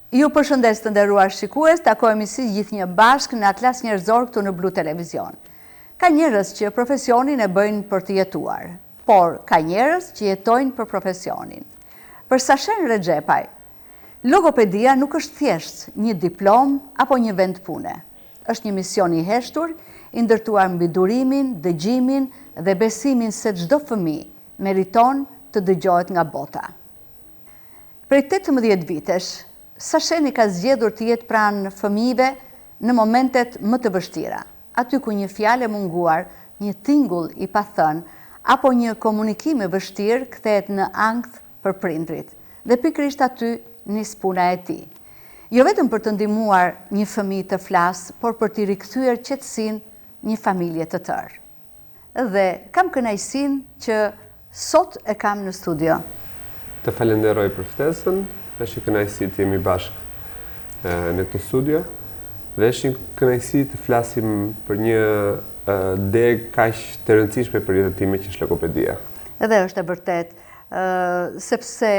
Ju përshëndes të nderuar shikues, takohemi si gjithnjë bashkë në Atlas Njerëzor këtu në Blu Televizion. Ka njerëz që profesionin e bëjnë për të jetuar, por ka njerëz që jetojnë për profesionin. Për Sashen Rexhepaj, logopedia nuk është thjesht një diplomë apo një vend pune. Është një mision i heshtur, i ndërtuar mbi durimin, dëgjimin dhe besimin se çdo fëmijë meriton të dëgjohet nga bota. Prej 18 vitesh, Sasheni ka zgjedhur të jetë pranë fëmijëve në momentet më të vështira, aty ku një fjalë e munguar, një tingull i pathënë, apo një komunikim i vështirë kthehet në ankth për prindrit. Dhe pikërisht aty nis puna e tij. Jo vetëm për të ndihmuar një fëmijë të flasë, por për t'i rikthyer qetësinë një familje të tërë. Dhe kam kënaqësinë që sot e kam në studio. Të falenderoj për ftesën, është një kënaqësi të jemi bashkë në këtë studio dhe është një kënaqësi të flasim për një degë kaq të rëndësishme për jetën time që është logopedia. Edhe është e vërtetë, sepse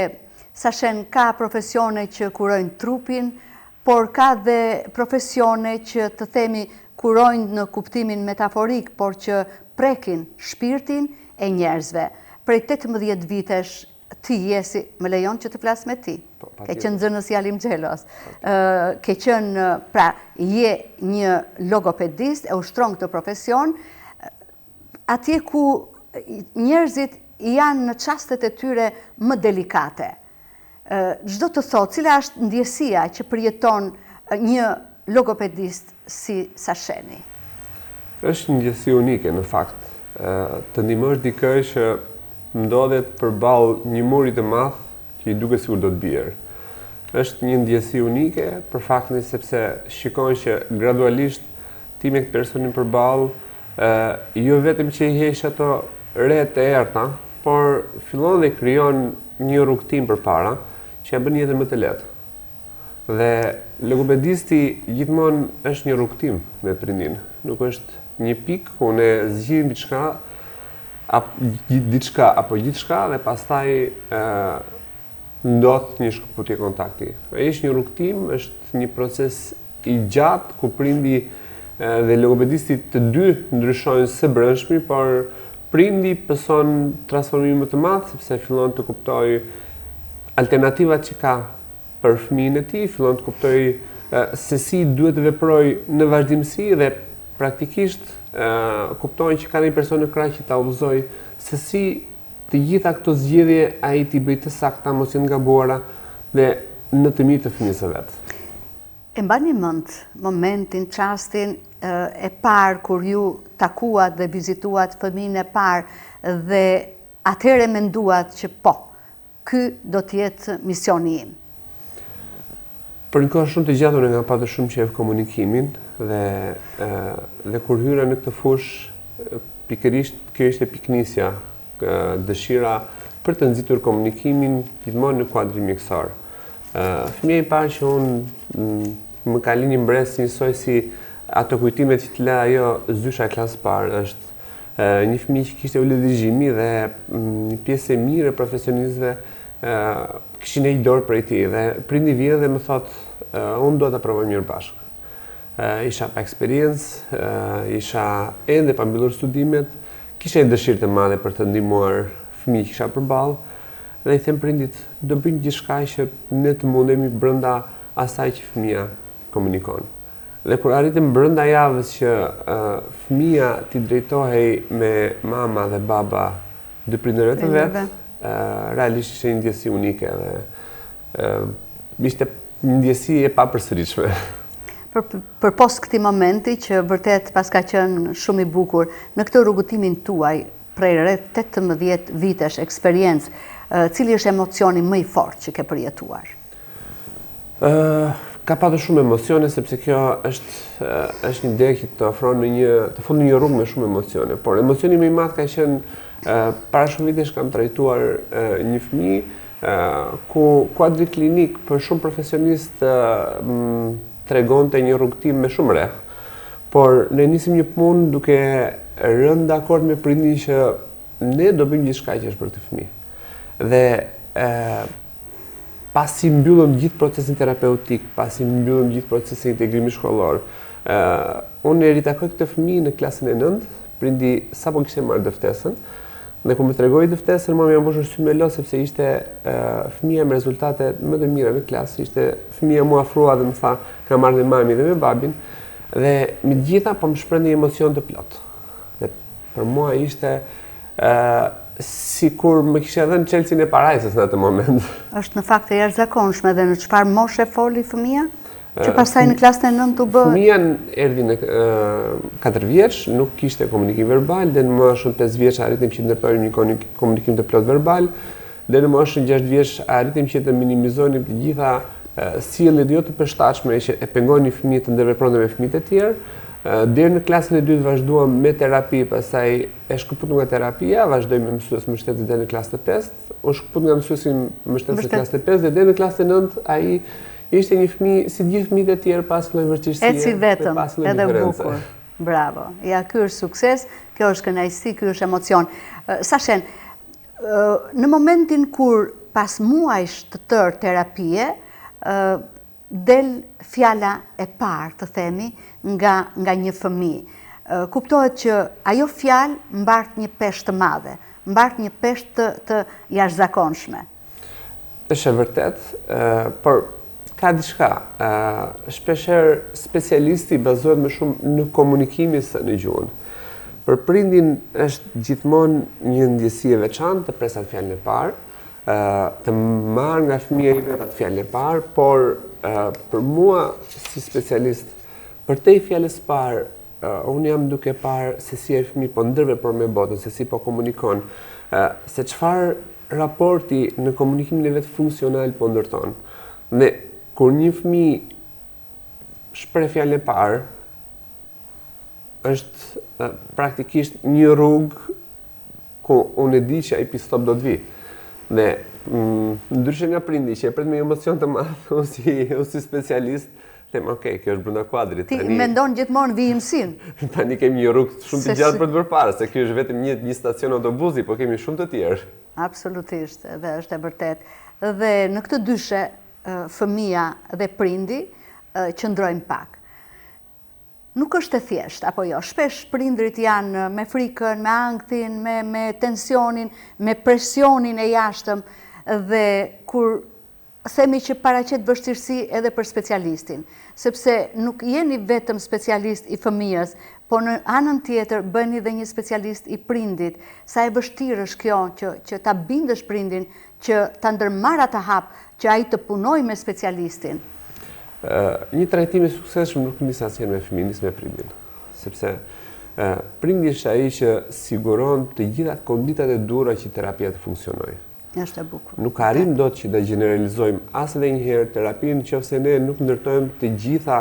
Sashen ka profesione që kurojnë trupin, por ka dhe profesione që të themi kurojnë në kuptimin metaforik, por që prekin shpirtin e njerëzve. Prej 18 vitesh ti je si, më lejon që të flas me ti? Po, ke qenë nxënës i Alim Xhelos. Ke qenë, pra, je një logopedist, e ushtron këtë profesion, atje ku njerëzit janë në çastet e tyre më delikate. Ç'do të thotë, cila është ndjesia që përjeton një logopedist si Sasheni? Është një ndjesi unike, në fakt. Të ndihmosh dikë që ndodhet përballë një muri të madh që i duket sikur do të bjerë. Është një ndjesi unike për faktin sepse shikon që gradualisht ti me këtë personin përballë jo vetëm që i heq ato re të errëta, por fillon dhe krijon një rrugëtim përpara që ia bën jetën më të lehtë. Dhe logopedisti gjithmonë është një rrugëtim me prindin, nuk është një pikë ku ne zgjidhim diçka ap, diçka apo gjithçka dhe pastaj ë ndodh një shkëputje kontakti. Ai është një rrugëtim, është një proces i gjatë ku prindi dhe logopedisti të dy ndryshojnë së brendshmi, por prindi pëson transformim më të madh sepse fillon të kuptojë alternativat që ka për fëmijën e tij, fillon të kuptojë se si duhet të veprojë në vazhdimësi dhe praktikisht kupton që ka një person në krah që ta udhëzojë se si të gjitha këto zgjedhje ai t'i bëjë të sakta, mos jenë gabuara dhe në të mirë të fëmijës së vet. E mbani mend momentin, çastin e parë kur ju takuat dhe vizituat fëmijën e parë dhe atëherë menduat që po, ky do të jetë misioni im. Për një kohë shumë të gjatë unë kam patur shumë qejf komunikimin dhe dhe kur hyra në këtë fushë pikërisht kjo ishte pikënisja, dëshira për të nxitur komunikimin gjithmonë në kuadrin mjekësor. Fëmija i parë që unë më ka lënë një mbresë njësoj si ato kujtimet që të lë ajo zysha e klasës parë, është një fëmijë që kishte ulje dëgjimi dhe një pjesë e mirë e profesionistëve kishin heq dorë prej tij dhe prindi vjen dhe më thotë unë dua ta provoj mirë bashkë. Isha pa eksperiencë, isha ende pa mbyllur studimet, kisha një dëshirë të madhe për të ndihmuar fëmijën që kisha përballë dhe i them prindit, do bëjmë gjithçka që ne të mundemi brenda asaj që fëmija komunikon. Dhe kur arritëm brenda javës që fëmija t'i drejtohej me mama dhe baba dy prindërve të vet, realisht ishte një ndjesi unike dhe ishte një ndjesi e papërsëritshme. Për, përpos këtij momenti që vërtet paska qenë shumë i bukur, në këtë rrugëtimin tuaj, prej rreth 18 vitesh eksperiencë, cili është emocioni më i fortë që ke përjetuar? Ka patur shumë emocione sepse kjo është është një degë që të ofron në një të fut në një rrugë me shumë emocione, por emocioni më i madh ka qenë para shumë vitesh kam trajtuar një fëmijë ku kuadri klinik për shumë profesionistë tregonte një rrugëtim me shumë re. Por ne nisim një punë duke rënë dakord me prindin që ne do bëjmë gjithçka që është për këtë fëmijë. Dhe e, Pasi mbyllëm gjithë procesin terapeutik, pasi mbyllëm gjithë procesin e integrimit shkollor, unë e ritakoj këtë fëmijë në klasën e 9, prindi sapo kishte marrë dëftesën, dhe kur më tregoi dëftesën, mua më janë mbushur sytë me lot sepse ishte fëmija me rezultate më të mira në klasë, ishte fëmija m'u afrua dhe më tha, kam ardhur me mami dhe me babin, dhe mbi të gjitha po më shprehte një emocion të plotë. Dhe për mua ishte sikur më kishte dhënë çelësin e parajsës në atë moment. Është në fakt e jashtëzakonshme dhe në çfarë moshe foli fëmija? Që pastaj në klasën e 9 u bë? Fëmija erdhi në 4 vjeç, nuk kishte komunikim verbal, dhe në moshën 5 vjeç arritëm që të ndërtojmë një komunikim të plotë verbal, dhe në moshën 6 vjeç arritëm që të minimizonim të gjitha sjelljet jo të përshtatshme që e pengonin një fëmijë të ndërvepronte me fëmijët e tjerë. Deri në klasën e dytë vazhduam me terapi, pastaj e shkëputëm nga terapia, vazhdoi me mësues mbështetës deri në klasën e pestë, u shkëput nga mësuesi mbështetës në klasën e pestë dhe deri në klasën e nëntë ai ishte një fëmijë si të gjithë fëmijët e tjerë pa asnjë lloj vështirësie, Eci vetëm, edhe bukur. Bravo. Ja, ky është sukses, kjo është kënaqësi, ky është emocion. Sashen, në momentin kur pas muajsh të tërë terapie, del fjala e parë, të themi, nga, nga një fëmijë. Kuptohet që ajo fjalë mbart një peshë të madhe, mbart një peshë të, të jashtëzakonshme. Është e vërtetë, por ka diçka. Shpeshherë specialisti bazohet më shumë në komunikimin se në gjuhën. Për prindin është gjithmonë një ndjesi e veçantë të presë atë fjalën e parë, të marrë nga fëmija i vet atë fjalën e parë, por për mua si specialist, përtej fjalës së parë, unë jam duke parë se si ai fëmijë po ndërvepron me botën, se si po komunikon, se çfarë raporti në komunikimin e vet funksional po ndërton. Dhe kur një fëmijë shpreh fjalën e parë, është praktikisht një rrugë ku unë e di që ai pit stop do të vijë. Dhe mm, ndryshe nga prindi që e pret me emocion të madh, unë si, unë si specialist, them, ok, kjo është brenda kuadrit. Ti tani, mendon gjithmonë vijimësinë. Tani kemi një rrugë shumë të gjatë për të bërë para, se kjo është vetëm një, një stacion autobusi, po kemi shumë të tjerë. Absolutisht, dhe është e vërtetë. Dhe në këtë dyshe, fëmija dhe prindi qëndrojmë pak. Nuk është e thjeshtë, apo jo? Shpesh prindërit janë me frikën, me ankthin, me, me tensionin, me presionin e jashtëm dhe kur themi që paraqet vështirësi edhe për specialistin, sepse nuk jeni vetëm specialist i fëmijës, po në anën tjetër bëheni dhe një specialist i prindit. Sa e vështirë është kjo që, që ta bindësh prindin që ta ndërmarrë atë hap, që ai të punojë me specialistin? Një trajtim i suksesshëm nuk nis asnjëherë me fëmijën, nis me prindin. Sepse prindi është ai që siguron të gjitha konditat e duhura që terapia të funksionojë. Është e bukur. Nuk arrijmë dot që ta gjeneralizojmë as edhe një herë terapinë nëse ne nuk ndërtojmë të gjitha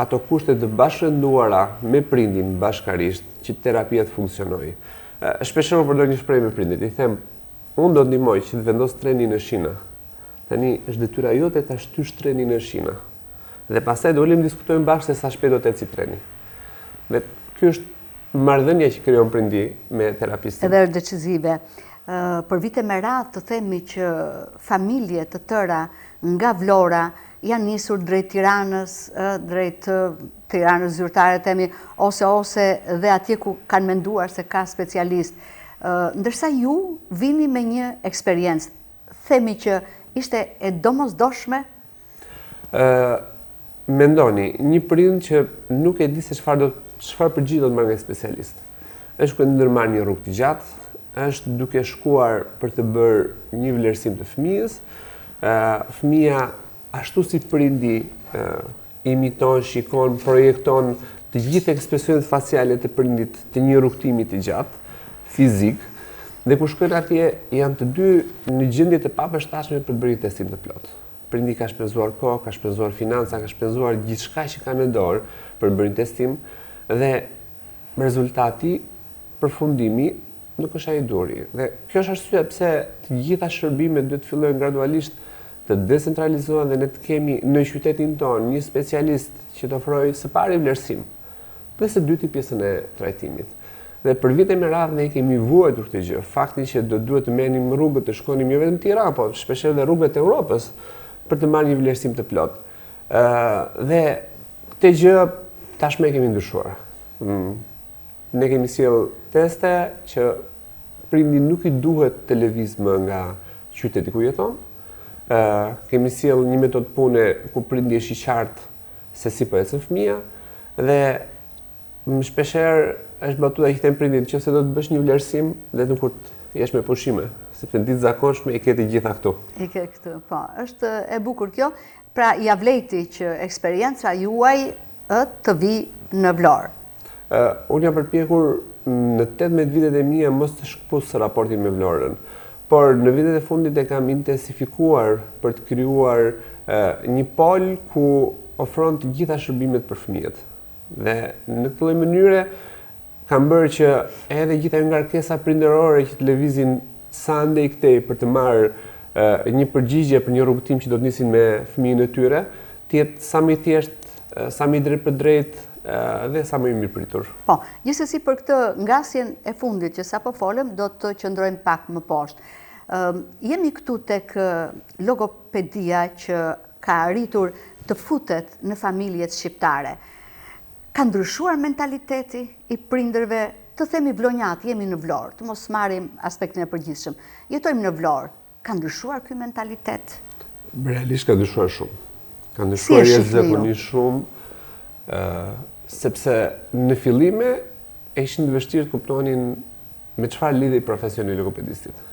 ato kushte të bashkërenduara me prindin bashkarisht që terapia të funksionojë. Shpeshherë unë përdor një shprehje me prindit, i them Unë do të ndihmoj që të vendos trenin në shina. Tani është detyra jote ta shtysh trenin në shina. Dhe pastaj do ulemi diskutojmë bashkë se sa shpejt do të ecë treni. Dhe kjo është marrëdhënia që krijon prindi me terapistin. Edhe është decisive. Për vite me radhë të themi që familje të tëra nga Vlora janë nisur drejt Tiranës, drejt Tiranës zyrtare themi, ose ose dhe atje ku kanë menduar se ka specialist. Ndërsa ju vini me një eksperiencë, themi që ishte e domosdoshme? Ë mendoni, një prind që nuk e di se çfarë do çfarë përgjigje do të marrë nga specialist. Është duke ndërmarrë një rrugë të gjatë, është duke shkuar për të bërë një vlerësim të fëmijës. Ë fëmija ashtu si prindi imiton, shikon, projekton të gjithë ekspresionet faciale të prindit të një rrugëtimi të gjatë, fizik, dhe kur shkojnë atje janë të dy në gjendje të papërshtatshme për të bërë një testim të plotë. Prindi ka shpenzuar kohë, ka shpenzuar financa, ka shpenzuar gjithçka që ka në dorë për të bërë një testim dhe rezultati, përfundimi nuk është ai i duhuri. Dhe kjo është arsyeja pse të gjitha shërbimet duhet të fillojnë gradualisht të decentralizohen dhe ne të kemi në qytetin tonë një specialist që të ofrojë së pari vlerësim dhe së dyti pjesën e trajtimit. Dhe për vite me radhë ne kemi vuajtur këtë gjë, faktin që do duhet të merrnim rrugët të shkonim jo vetëm në Tiranë, po shpeshherë dhe rrugëve të Europës. për të marrë një vlerësim të plotë. Ë dhe këtë gjë tashmë e kemi ndryshuar. Mm. Ne kemi sjellë teste që prindi nuk i duhet të lëvizë më nga qyteti ku jeton. Ë kemi sjellë një metodë pune ku prindi është i qartë se si po ecën fëmija dhe Më shpeshherë është batuta që i them prindit, nëse do të bësh një vlerësim, vetëm kur të jesh me pushime, sepse në ditë të zakonshme i ke të gjitha këtu. I ke këtu, po. Është e bukur kjo. Pra, ia vlejti që eksperienca juaj të vijë në Vlorë. Unë jam përpjekur në 18 vitet e mia mos të shkëpus raportin me Vlorën. Por në vitet e fundit e kam intensifikuar për të krijuar një pol ku ofron të gjitha shërbimet për fëmijët. Dhe në këtë lloj mënyre kam bërë që edhe gjithë ajo ngarkesa prindërore që të lëvizin sa andej këtej për të marrë një përgjigje për një rrugëtim që do të nisin me fëmijën e tyre, të jetë sa më i thjeshtë, sa më i drejtpërdrejtë dhe sa më i mirëpritur. Po, gjithsesi për këtë ngasjen e fundit që sapo folëm, do të qëndrojmë pak më poshtë. Jemi këtu tek logopedia që ka arritur të futet në familjet shqiptare. Ka ndryshuar mentaliteti i prindërve, të themi vlonjatë, jemi në Vlorë, të mos marrim aspektin e përgjithshëm. Jetojmë në Vlorë, ka ndryshuar ky mentalitet? Realisht ka ndryshuar shumë. Ka ndryshuar jashtëzakonisht shumë, sepse në fillime e ishin të vështirë të kuptonin me çfarë lidhej profesioni i logopedistit.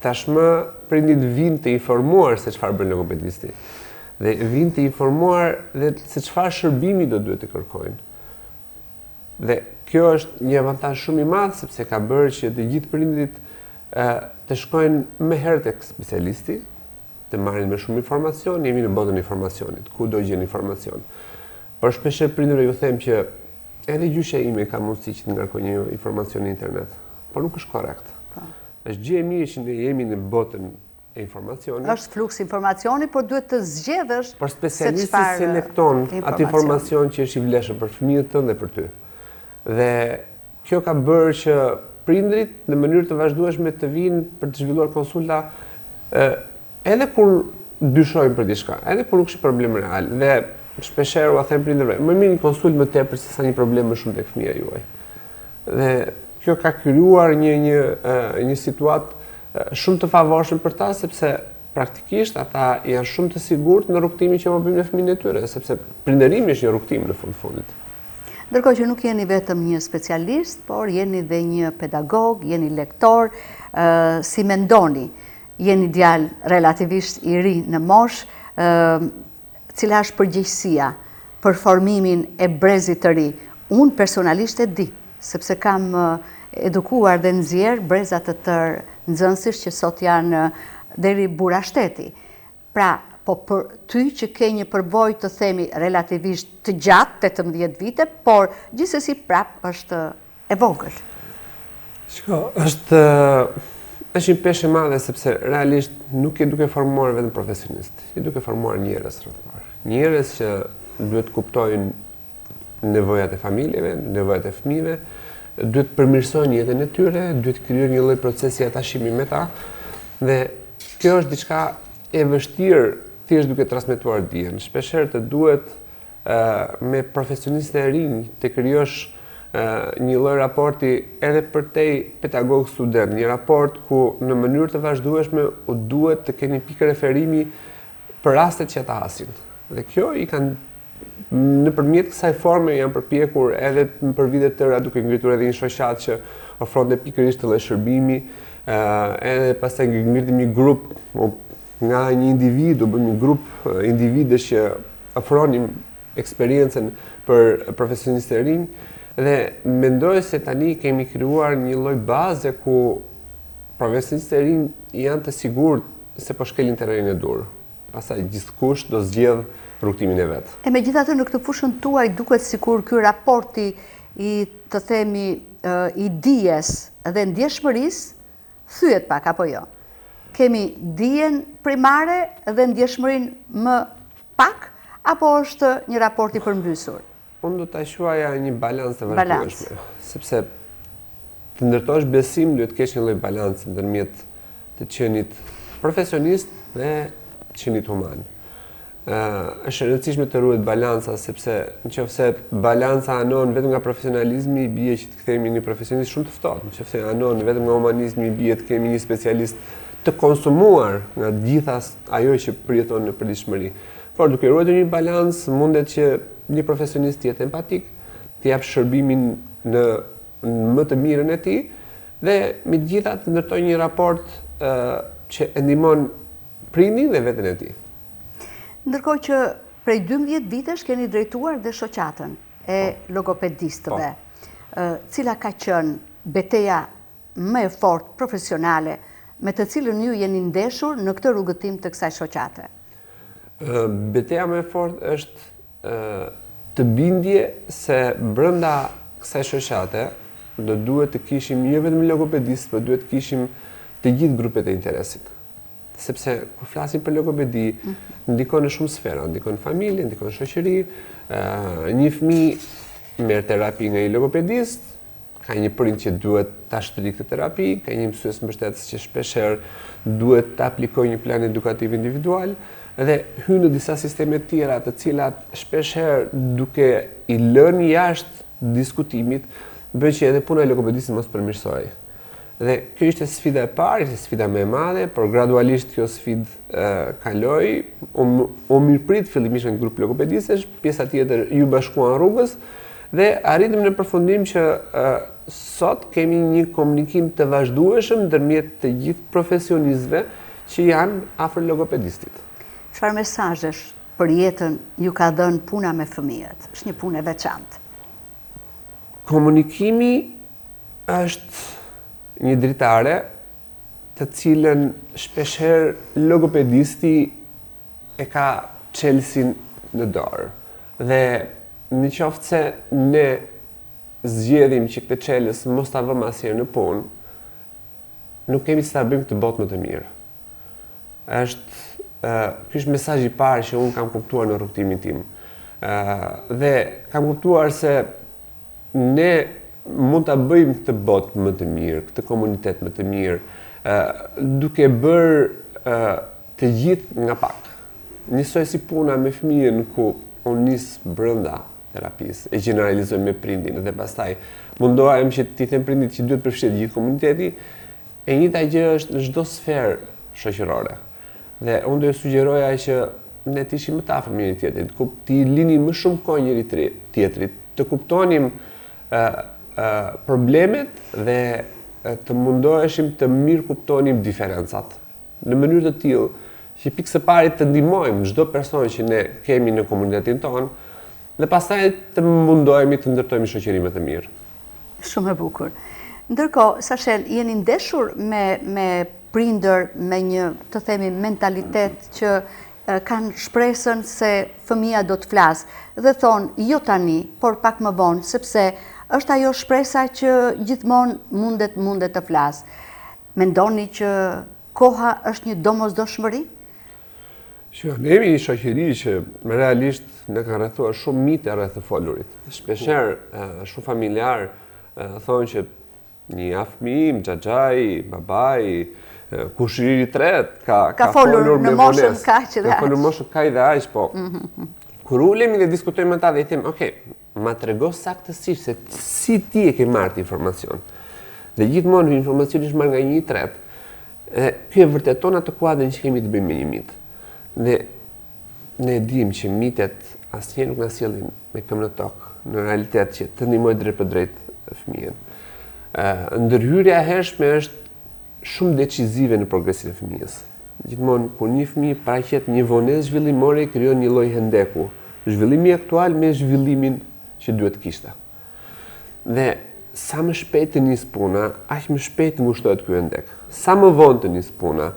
Tashmë prindit vijnë të informuar se çfarë bën logopedisti dhe vijnë të informuar dhe se çfarë shërbimi do duhet të kërkojnë. Dhe kjo është një avantazh shumë i madh sepse ka bërë që të gjithë prindërit të shkojnë më herë tek specialisti, të marrin më shumë informacion, jemi në botën e informacionit, kudo gjen informacion. Por shpeshherë prindërve ju them që edhe gjyshja ime ka mundësi që të ngarkojë një informacion në internet, por nuk është korrekt. Po. Është gjë e mirë që ne jemi në botën e informacionit. Është fluks informacioni, por duhet të zgjedhësh Por specialisti selekton atë informacion që është i vlefshëm për fëmijët tënd dhe për ty. Dhe kjo ka bërë që prindrit në mënyrë të vazhdueshme të vijnë për të zhvilluar konsulta edhe kur dyshojnë për diçka, edhe kur nuk është problem real. Dhe shpeshherë ua them prindërve, më mirë një konsultë më tepër se sa një problem më shumë tek fëmija juaj. Dhe kjo ka krijuar një një një situatë shumë të favorshme për ta sepse praktikisht ata janë shumë të sigurt në rrugëtimin që po bëjnë me fëmijën e tyre, sepse prindërimi është një rrugëtim në fund fundit. Ndërkohë që nuk jeni vetëm një specialist, por jeni dhe një pedagog, jeni lektor, si mendoni, jeni djalë relativisht i ri në moshë, cila është përgjegjësia për formimin e brezit të ri? Unë personalisht e di, sepse kam edukuar dhe nxjerrë breza të tërë nxënësish që sot janë deri burra shteti. Pra, po për ty që ke një përvojë të themi relativisht të gjatë, 18 vite, por gjithsesi prapë është e vogël. Shiko, është është një peshë e madhe sepse realisht nuk je duke formuar vetëm profesionistë, je duke formuar njerëz rreth parë. Njerëz që duhet të kuptojnë nevojat e familjeve, nevojat e fëmijëve, duhet të përmirësojnë jetën e tyre, duhet të krijojnë një lloj procesi atashimi me ta dhe kjo është diçka e vështirë thjesht duke transmetuar dijen. Shpeshherë të duhet me profesionistët e rinj të krijosh një lloj raporti edhe përtej pedagog student, një raport ku në mënyrë të vazhdueshme u duhet të kenë një pikë referimi për rastet që ata hasin. Dhe kjo i kanë nëpërmjet kësaj forme jam përpjekur edhe për vite të tëra duke ngritur edhe një shoqatë që ofronte pikërisht këtë lloj shërbimi, edhe pastaj ngritëm një grup nga një individ, u bëmë një grup individësh që ofronim eksperiencën për profesionistët e rinj dhe mendoj se tani kemi krijuar një lloj baze ku profesionistët e rinj janë të sigurt se po shkelin terrenin e duhur. Pastaj gjithkush do zgjedhë rrugëtimin e vet. E megjithatë në këtë fushën tuaj duket sikur ky raporti i të themi i dijes dhe ndjeshmërisë thyhet pak apo jo? Kemi dijen primare dhe ndjeshmërinë më pak apo është një raport i përmbysur? Unë do ta quaja një balancë të vazhdueshme, sepse të ndërtosh besim duhet të kesh një lloj balance ndërmjet të qenit profesionist dhe. qenit human. Ë është e rëndësishme të ruhet balanca sepse në qoftë se balanca anon vetëm nga profesionalizmi i bie që të kthehemi në profesionist shumë të ftohtë. Në qoftë se anon vetëm nga humanizmi i bie të kemi një specialist të konsumuar nga gjitha ajo që përjeton në përditshmëri. Por duke ruajtur një balancë mundet që një profesionist të jetë empatik, të japë shërbimin në më të mirën e tij dhe mbi të gjitha të ndërtojë një raport ë që e ndihmon prindin dhe veten e tij. Ndërkohë që prej 12 vitesh keni drejtuar dhe shoqatën e po. logopedistëve. Po. Cila ka qenë beteja më e fortë profesionale me të cilën ju jeni ndeshur në këtë rrugëtim të kësaj shoqate? Beteja më e fortë është të bindje se brenda kësaj shoqate do duhet të kishim jo vetëm logopedistë, por duhet të kishim të gjithë grupet e interesit. Sepse kur flasim për logopedi, ndikon në shumë sfera, ndikon në familje, ndikon në shoqëri, një fëmijë merr terapi nga një logopedist, ka një prind që duhet ta shtrijë këtë terapi, ka një mësues mbështetës që shpeshherë duhet të aplikojë një plan edukativ individual dhe hyn në disa sisteme të tjera të cilat shpeshherë duke i lënë jashtë diskutimit bën që edhe puna e logopedistit mos përmirësohej. Dhe kjo ishte sfida e parë, ishte sfida më e madhe, por gradualisht kjo sfidë kaloi, u, u mirëprit fillimisht nga një grup logopedistësh, pjesa tjetër iu bashkuan rrugës dhe arritëm në përfundim që sot kemi një komunikim të vazhdueshëm ndërmjet të gjithë profesionistëve që janë afër logopedistit. Çfarë mesazhesh për jetën ju ka dhënë puna me fëmijët? Është një punë e veçantë. Komunikimi është një dritare të cilën shpeshherë logopedisti e ka çelësin në dorë. Dhe në qoftë se ne zgjedhim që këtë çelës mos ta vëmë asnjëherë në punë, nuk kemi si ta bëjmë këtë botë më të mirë. Është ky është mesazhi i parë që unë kam kuptuar në rrugëtimin tim. Ë dhe kam kuptuar se ne mund ta bëjmë këtë botë më të mirë, këtë komunitet më të mirë, ë duke bërë ë të gjithë nga pak. Njësoj si puna me fëmijën ku unë nis brenda terapisë, e gjeneralizoj me prindin dhe pastaj mundohem që t'i them prindit që duhet përfshihet gjithë komuniteti, E njëjta gjë është në çdo sferë shoqërore. Dhe unë do ju sugjeroja që ne të ishim më të afër me njëri tjetrin, të t'i linim më shumë kohë njëri tjetrit, të kuptonim ë ë problemet dhe të mundoheshim të mirëkuptonim diferencat. Në mënyrë të tillë që pikë së pari të ndihmojmë çdo person që ne kemi në komunitetin tonë dhe pastaj të mundohemi të ndërtojmë një shoqëri më të mirë. Shumë e bukur. Ndërkohë, Sashen, jeni ndeshur me, me prindër, me një, të themi, mentalitet që kanë shpresën se fëmija do të flasë dhe thonë, jo tani, por pak më vonë, sepse është ajo shpresa që gjithmonë mundet, mundet të flasë. Mendoni që koha është një domosdoshmëri? Që ne jemi një shoqëri që realisht na kanë rrethuar shumë mite rreth të folurit. Shpeshherë, shumë familjarë thonë që një afërmi im, xhaxhai, babai, kushëriri i tretë, ka, ka, ka folur në moshën kaq dhe aq. Ka folur në moshën kaq dhe aq, po. Mhm. Kur ulemi dhe diskutojmë me ta dhe i them, ok, ma trego saktësisht se si ti e ke marrë atë informacion. Dhe gjithmonë informacioni është marrë nga një i tretë. Dhe kjo e vërteton atë kuadrin që kemi të bëjmë me një mit. Dhe ne e dimë që mitet asnjëherë nuk na sjellin me këmbë në tokë, në realitet që të ndihmojë drejtpërdrejt fëmijën. Ë ndërhyrja e hershme është shumë decizive në progresin e fëmijës. Gjithmonë kur një fëmijë paraqet një vonesë zhvillimore krijon një lloj hendeku, zhvillimi aktual me zhvillimin që duhet të kishte. Dhe sa më shpejt të nisë puna, aq më shpejt ngushtohet ky hendek. Sa më vonë të nisë puna,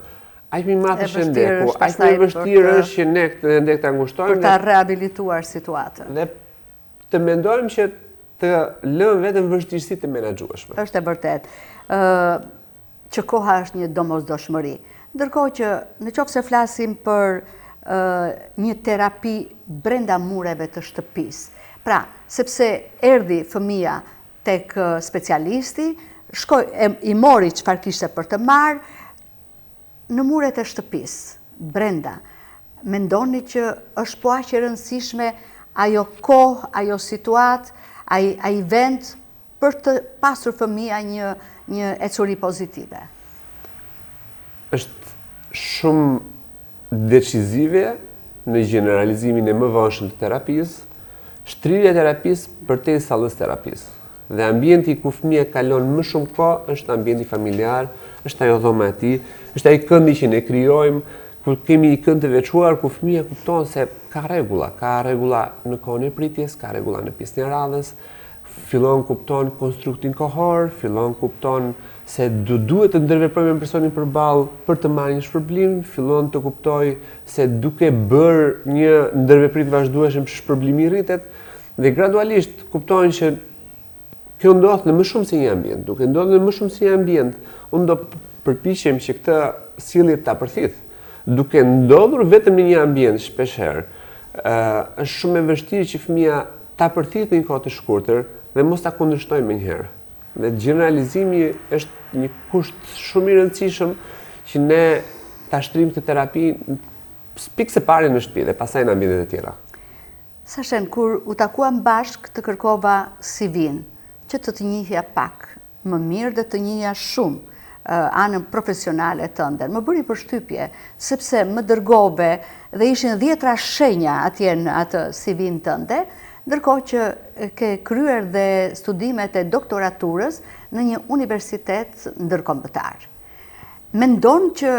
aq më i madh është hendeku, aq më e vështirë është që ne këtë hendek ta ngushtojmë. Për ta rehabilituar situatën. Dhe të mendojmë që të lëmë vetëm vështirësi të menaxhueshme. Është e vërtetë. Ë që koha është një domosdoshmëri. Ndërkohë që në qoftë se flasim për një terapi brenda mureve të shtëpisë. Pra, sepse erdhi fëmija tek specialisti, shkoi i mori çfarë kishte për të marrë në muret e shtëpisë, brenda. Mendoni që është po aq e rëndësishme ajo kohë, ajo situatë, ai ai vend për të pasur fëmija një një ecuri pozitive? Është shumë decizive në gjeneralizimin e mëvonshëm të terapisë, shtrirja e terapisë përtej sallës terapisë. Dhe ambienti ku fëmija kalon më shumë kohë është ambienti familjar, është ajo dhoma e tij, është ai këndi që ne krijojmë, ku kemi një kënd të veçuar ku fëmija kupton se ka rregulla, ka rregulla në kohën e pritjes, ka rregulla në pjesën e radhës, fillon kupton konstruktin kohor, fillon kupton se do duhet të ndërveprojë me personin përballë për të marrë një shpërblim, fillon të kuptojë se duke bërë një ndërveprim të vazhdueshëm shpërblimi rritet dhe gradualisht kupton që kjo ndodh në më shumë se një ambient. Duke ndodhur në më shumë se një ambient, unë do përpiqem që këtë sjellje ta përthith. Duke ndodhur vetëm në një ambient shpeshherë, është shumë e vështirë që fëmija ta përthithë në një kohë të shkurtër dhe mos ta kundërshtojë menjëherë. Dhe gjeneralizimi është një kusht shumë i rëndësishëm që ne ta shtrijmë këtë terapi pikë së pari në shtëpi dhe pastaj në ambientet e tjera. Sashen, kur u takuam bashkë të kërkova CV-n, që të të njihja pak më mirë dhe të njihja shumë anën profesionale tënde. Më bëri përshtypje, sepse më dërgove dhe ishin dhjetra shenja atje në atë CV-n tënde, ndërkohë që ke kryer dhe studimet e doktoraturës në një universitet ndërkombëtar. Mendon që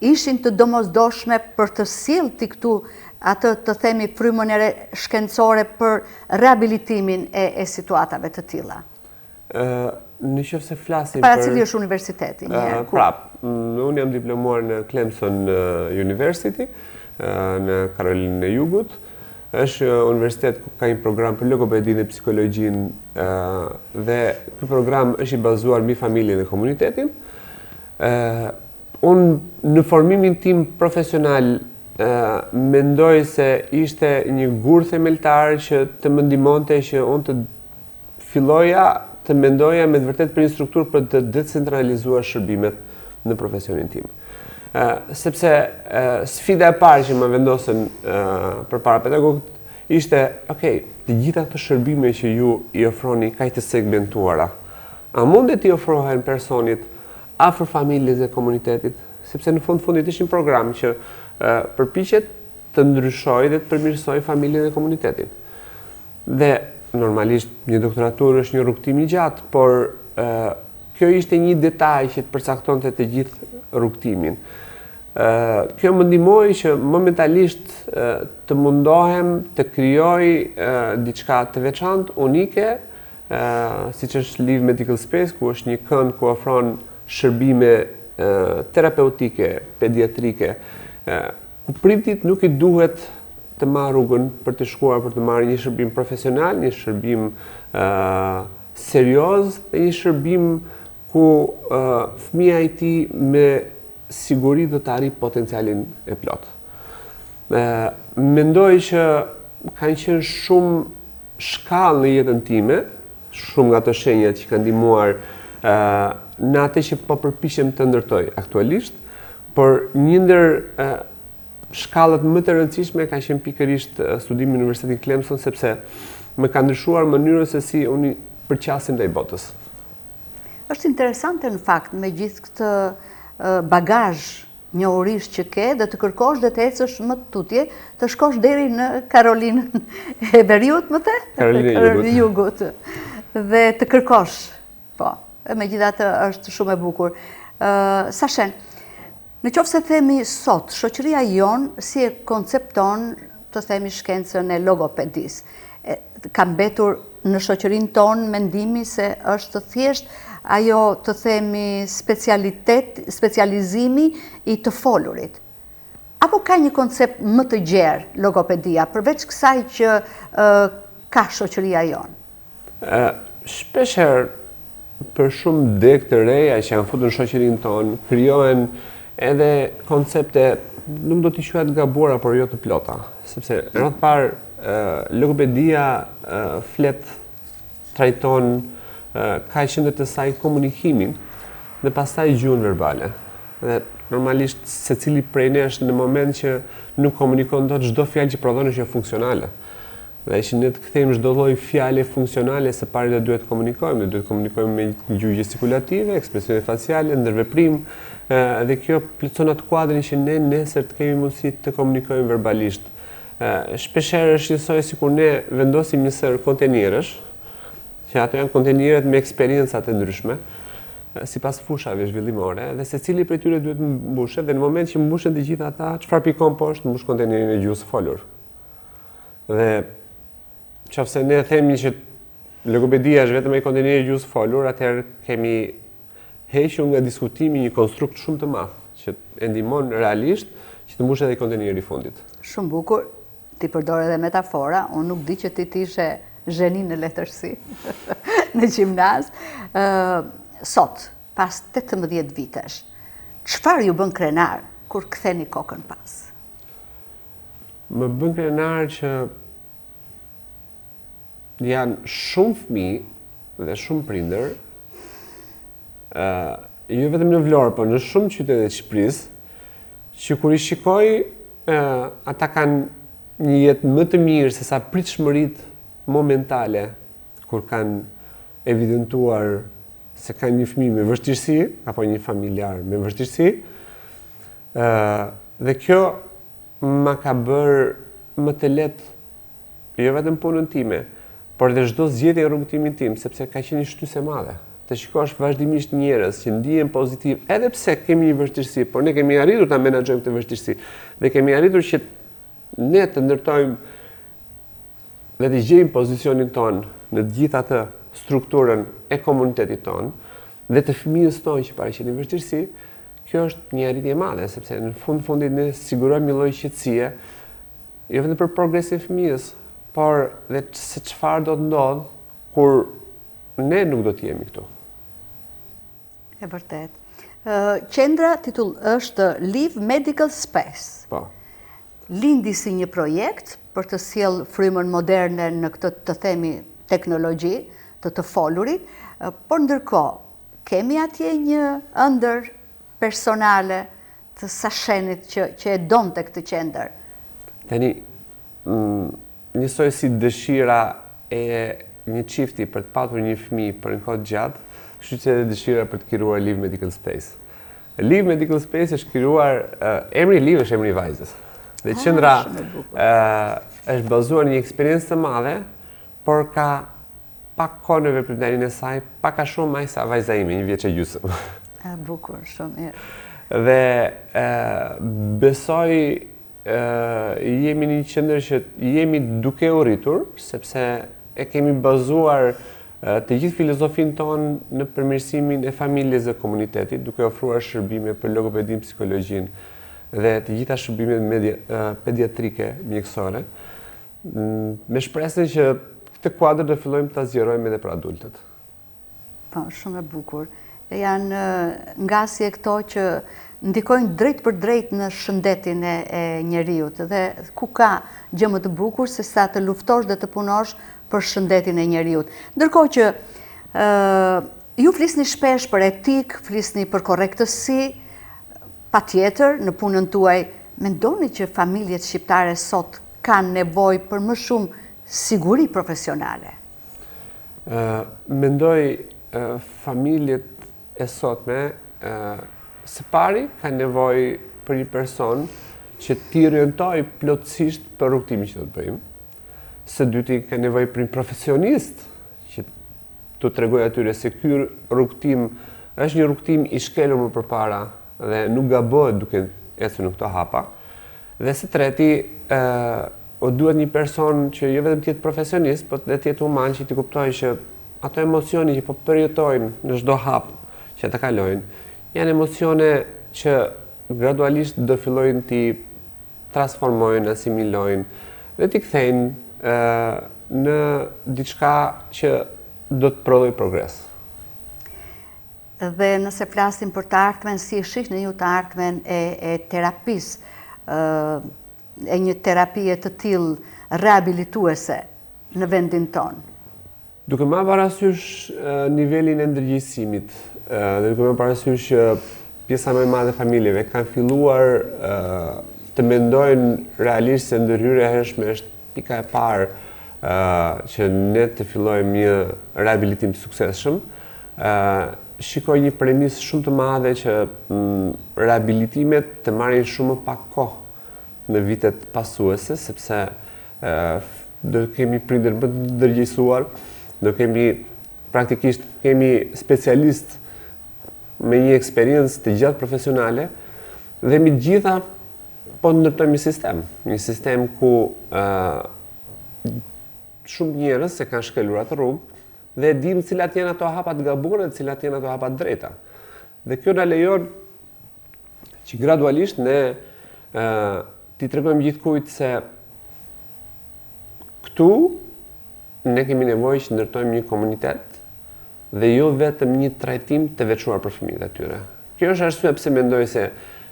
ishin të domosdoshme për të sjellë ti këtu atë të themi frymën e re shkencore për rehabilitimin e, e situatave të tilla? Në qoftë se flasim për... Para cili është universiteti? Pra, unë jam diplomuar në Clemson University, në Karolinën e Jugut. është universitet ku ka një program për logopedinë dhe psikologjinë dhe ky program është i bazuar mbi familjen dhe komunitetin. Unë në formimin tim profesional mendoj se ishte një gur themeltar që të më ndihmonte që unë të filloja të mendoja me të vërtetë për një strukturë për të decentralizuar shërbimet në profesionin tim. Sepse sfida e parë që më vendosën përpara pedagogët ishte, ok, të gjitha këto shërbime që ju i ofroni kaq të segmentuara, a mundet t'i ofrohen personit afër familjes dhe komunitetit? Sepse në fund fundit është një program që përpiqet të ndryshojë dhe të përmirësojë familjen dhe komunitetin. Dhe normalisht një doktoraturë është një rrugëtim i gjatë, por ë kjo ishte një detaj që të përcaktonte të gjithë rrugëtimin. Ë kjo më ndihmoi që momentalisht të mundohem të krijoj diçka të veçantë, unike, ë siç është Live Medical Space, ku është një kënd ku ofron shërbime terapeutike, pediatrike, ku prindit nuk i duhet të marrë rrugën për të shkuar për të marrë një shërbim profesional, një shërbim serioz dhe një shërbim ku fëmija i tij me siguri do të arrijë potencialin e plotë. Mendoj që kanë qenë shumë shkallë në jetën time, shumë nga ato shenjat që kanë ndihmuar në atë që po përpiqem të ndërtoj aktualisht, por një ndër shkallët më të rëndësishme ka qenë pikërisht studimi në Universitetin Clemson sepse më ka ndryshuar mënyrën se si unë përqasem ndaj botës. Është interesante në fakt me gjithë këtë bagazh njohurish që ke dhe të kërkosh dhe të ecësh më tutje, të shkosh deri në Karolinën e Veriut, më the? Karolinën e Jugut. Dhe të kërkosh, po, e megjithatë është shumë e bukur. Sashen, në qoftë se themi sot, shoqëria jonë si e koncepton të themi shkencën e logopedisë, ka mbetur në shoqërinë tonë mendimi se është thjesht ajo të themi specialitet, specializimi i të folurit. Apo ka një koncept më të gjerë logopedia, përveç kësaj që ka shoqëria jonë? Shpeshherë për shumë degë të reja që janë futur në shoqërinë tonë, krijohen edhe koncepte, nuk do t'i quaja të gabuara, por jo të plota. Sepse, në radhë të parë, logopedia flet, trajton, ka qendër të saj komunikimin, dhe pastaj gjuhën verbale. Dhe Normalisht secili prej nesh në moment që nuk komunikon dot çdo fjalë që prodhon është jofunksionale. Dhe që ne të kthejmë çdo lloj fjale funksionale, së pari do duhet të komunikojmë, do duhet të komunikojmë me gjuhë gjestikulative, ekspresione faciale, ndërveprim, dhe kjo plotëson atë kuadrin që ne nesër të kemi mundësi të komunikojmë verbalisht. Shpeshherë është njësoj sikur ne vendosim një sërë kontenierësh, që ato janë kontenierët me eksperiencat e ndryshme, sipas fushave zhvillimore, dhe secili prej tyre duhet mbushet, dhe në moment që mbushen të gjitha ata, çfarë pikon poshtë, mbush kontenierin e gjuhës së folur. Dhe qoftë se ne themi që logopedia është vetëm ai kontenieri i gjuhës së folur, atëherë kemi hequr nga diskutimi një konstrukt shumë të madh që e ndihmon realisht që të mbushet edhe kontenieri i fundit. Shumë bukur. Ti përdor edhe metafora, unë nuk di që ti të ishe zheni në letërsi në gjimnaz. Ë sot, pas 18 vitesh, çfarë ju bën krenar kur ktheni kokën pas? Më bën krenar që janë shumë fëmijë dhe shumë prindër, ë jo vetëm në Vlorë, por në shumë qytete të Shqipërisë, që kur i shikoj, ë ata kanë një jetë më të mirë se sa pritshmëritë momentale kur kanë evidentuar se kanë një fëmijë me vështirësi apo një familjar me vështirësi. ë dhe kjo ma ka bërë më të lehtë jo vetëm punën time, por dhe çdo zgjedhje në rrugëtimin tim, sepse ka qenë një shtysë e madhe. Të shikosh vazhdimisht njerëz që ndihen pozitiv, edhe pse kemi një vështirësi, por ne kemi arritur ta menaxhojmë këtë vështirësi dhe kemi arritur që ne të ndërtojmë dhe të gjejmë pozicionin tonë në të gjithë atë strukturën e komunitetit tonë dhe të fëmijës tonë që paraqet një vështirësi, Kjo është një arritje e madhe, sepse në fund fundit ne sigurojmë një lloj qetësie, jo vetëm për progresin e fëmijës, por dhe se çfarë do të ndodhë kur ne nuk do të jemi këtu. E vërtetë. Qendra titull është Live Medical Space. Po. Lindi si një projekt për të sjellë frymën moderne në këtë të themi teknologji të të folurit, por ndërkohë Kemi atje një ëndërr personale të Sashenit që që e donte këtë qendër. Tani, njësoj si dëshira e një çifti për të patur një fëmijë për një kohë të gjatë, kështu që edhe dëshira për të krijuar Live Medical Space. Live Medical Space është krijuar, emri Live është emri i vajzës. Dhe ah, qendra është bazuar në një eksperiencë të madhe, por ka pak kohë në veprimtarinë e saj, pak a shumë aq sa vajza ime, një vjeç e gjysmë. E bukur, shumë mirë. Dhe e, besoj e, jemi në një qendër që jemi duke u rritur, sepse e kemi bazuar të gjithë filozofinë tonë në përmirësimin e familjes dhe komunitetit, duke ofruar shërbime për logopedinë, psikologjinë dhe të gjitha shërbimet media, pediatrike mjekësore. Me shpresën që këtë kuadër do fillojmë ta zgjerojmë edhe për adultët. Po, shumë e bukur. E janë ngasje këto që ndikojnë drejtpërdrejt në shëndetin e, e njeriut dhe ku ka gjë më të bukur se sa të luftosh dhe të punosh për shëndetin e njeriut. Ndërkohë që ë ju flisni shpesh për etikë, flisni për korrektësi, patjetër në punën tuaj mendoni që familjet shqiptare sot kanë nevojë për më shumë siguri profesionale? Mendoj familjet e sotme së pari kanë nevojë për një person që t'i orientojë plotësisht për rrugëtimin që do të bëjmë. Së dyti kanë nevojë për një profesionist që t'u tregojë atyre se ky rrugëtim është një rrugëtim i shkelur më përpara dhe nuk gabohet duke ecur në këto hapa. Dhe së treti, ë u duhet një person që jo vetëm të jetë profesionist, por dhe të jetë human që t'i kuptojë që ato emocione që po përjetojnë në çdo hap që ata kalojnë, janë emocione që gradualisht do fillojnë t'i transformojnë, asimilojnë dhe t'i kthejnë ë në diçka që do të prodhojë progres. Dhe nëse flasim për të ardhmen, si e shihni ju të ardhmen e, e terapisë, e një terapie të tillë rehabilituese në vendin tonë? Duke marrë parasysh nivelin e ndërgjegjësimit dhe duke marrë parasysh që pjesa më e madhe e familjeve kanë filluar të mendojnë realisht se ndërhyrja e hershme është pika e parë që ne të fillojmë një rehabilitim të suksesshëm, shikoj një premisë shumë të madhe që rehabilitimet të marrin shumë më pak kohë në vitet pasuese, sepse do kemi prindër më të ndërgjegjësuar, do kemi praktikisht kemi specialistë me një eksperiencë të gjatë profesionale dhe mbi të gjitha po ndërtojmë një sistem, një sistem ku ë shumë njerëz e kanë shkelur atë rrugë dhe e dimë cilat janë ato hapa të gabuar dhe cilat janë ato hapa të drejta. Dhe kjo na lejon që gradualisht ne ë t'i tregojmë gjithkujt se këtu ne kemi nevojë që ndërtojmë një komunitet dhe jo vetëm një trajtim të veçuar për fëmijët e tyre. Kjo është arsyeja pse mendoj se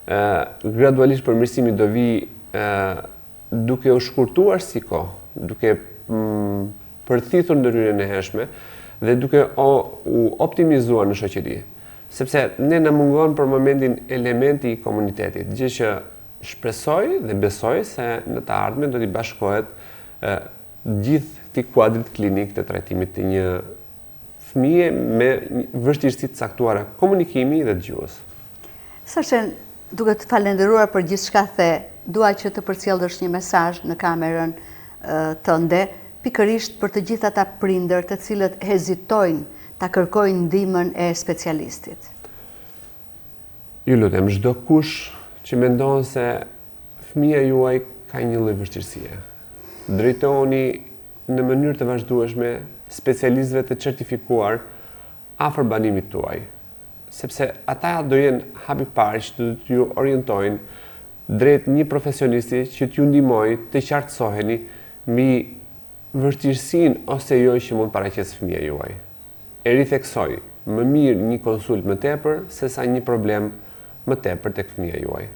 ë gradualisht përmirësimi do vijë ë duke u shkurtuar si kohë, duke mm, përthithur ndërhyrjen e hershme dhe duke o, u optimizuar në shoqëri. Sepse ne na mungon për momentin elementi i komunitetit, gjë që shpresoj dhe besoj se në të ardhmen do t'i bashkohet gjithë këtij kuadrit klinik të trajtimit të një fëmije me vështirësi të caktuara komunikimi dhe të gjuhës. Sashen, duke të falenderuar për gjithçka the, dua që të përcjellësh një mesazh në kamerën tënde, pikërisht për të gjithë ata prindër të cilët hezitojnë ta kërkojnë ndihmën e specialistit. Ju lutem, çdokush që mendon se fëmija juaj ka një lloj vështirësie, drejtohuni në mënyrë të vazhdueshme specialistëve të certifikuar afër banimit tuaj, sepse ata do jenë hapi i parë që do t'ju orientojnë drejt një profesionisti që t'ju ndihmojë të qartësoheni mbi vështirësinë ose jo që mund të paraqesë fëmija juaj. E ritheksoj, më mirë një konsultë më tepër sesa një problem më tepër tek fëmija juaj.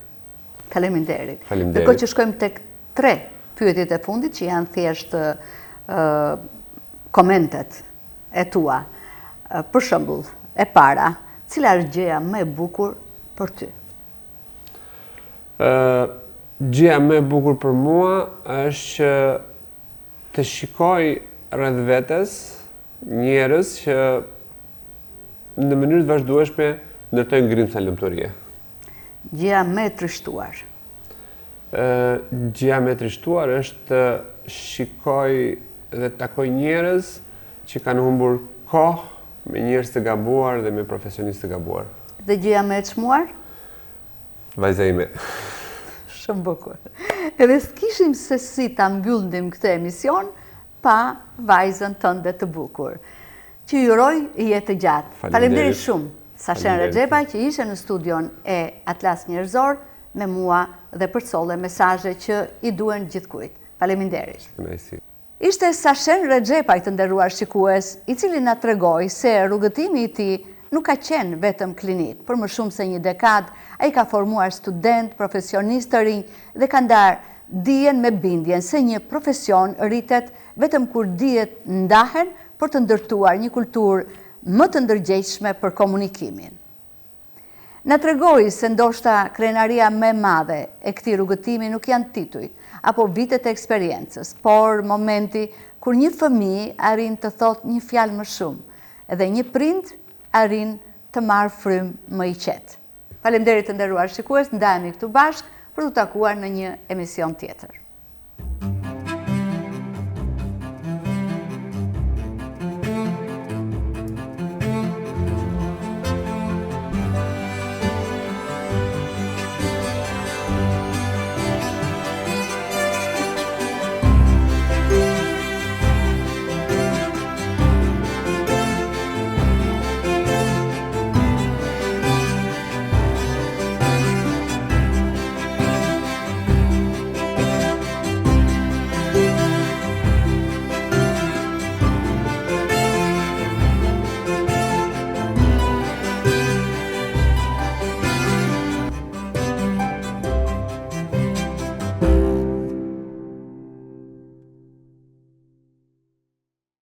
Faleminderit. Faleminderit. Ndërkohë që shkojmë tek tre pyetjet e fundit që janë thjesht komentet e tua. Për shembull, e para, cila është gjëja më e bukur për ty? Ë gjëja më e bukur për mua është që të shikoj rreth vetes njerëz që në mënyrë të vazhdueshme ndërtojnë grimca lumturie. Gjëja më e trishtuar. Ë gjëja më e trishtuar është të shikoj dhe të takoj njerëz që kanë humbur kohë me njerëz të gabuar dhe me profesionistë të gabuar. Dhe gjëja më e çmuar? Vajza ime. Shumë bukur. Edhe s'kishim se si ta mbyllnim këtë emision pa vajzën tënde të bukur. Që ju uroj jetë të gjatë. Faleminderit shumë. Sashen Rexhepaj që ishe në studion e Atlas Njerëzor me mua dhe përcolle mesazhe që i duhen gjithkujt. Faleminderit. Ishte Sashen Rexhepaj të nderuar shikues, i cili na tregoi se rrugëtimi i tij nuk ka qenë vetëm klinik. Për më shumë se një dekadë, ai ka formuar studentë, profesionistë të rinj dhe ka ndarë dijen me bindjen se një profesion rritet vetëm kur dijet ndahen për të ndërtuar një kulturë më të ndërgjegjshme për komunikimin. Na tregoi se ndoshta krenaria më e madhe e këtij rrugëtimi nuk janë titujt apo vitet e eksperiencës, por momenti kur një fëmijë arrin të thotë një fjalë më shumë dhe një prind arrin të marrë frymë më i qetë. Faleminderit të nderuar shikues, ndahemi këtu bashkë për t'u takuar në një emision tjetër.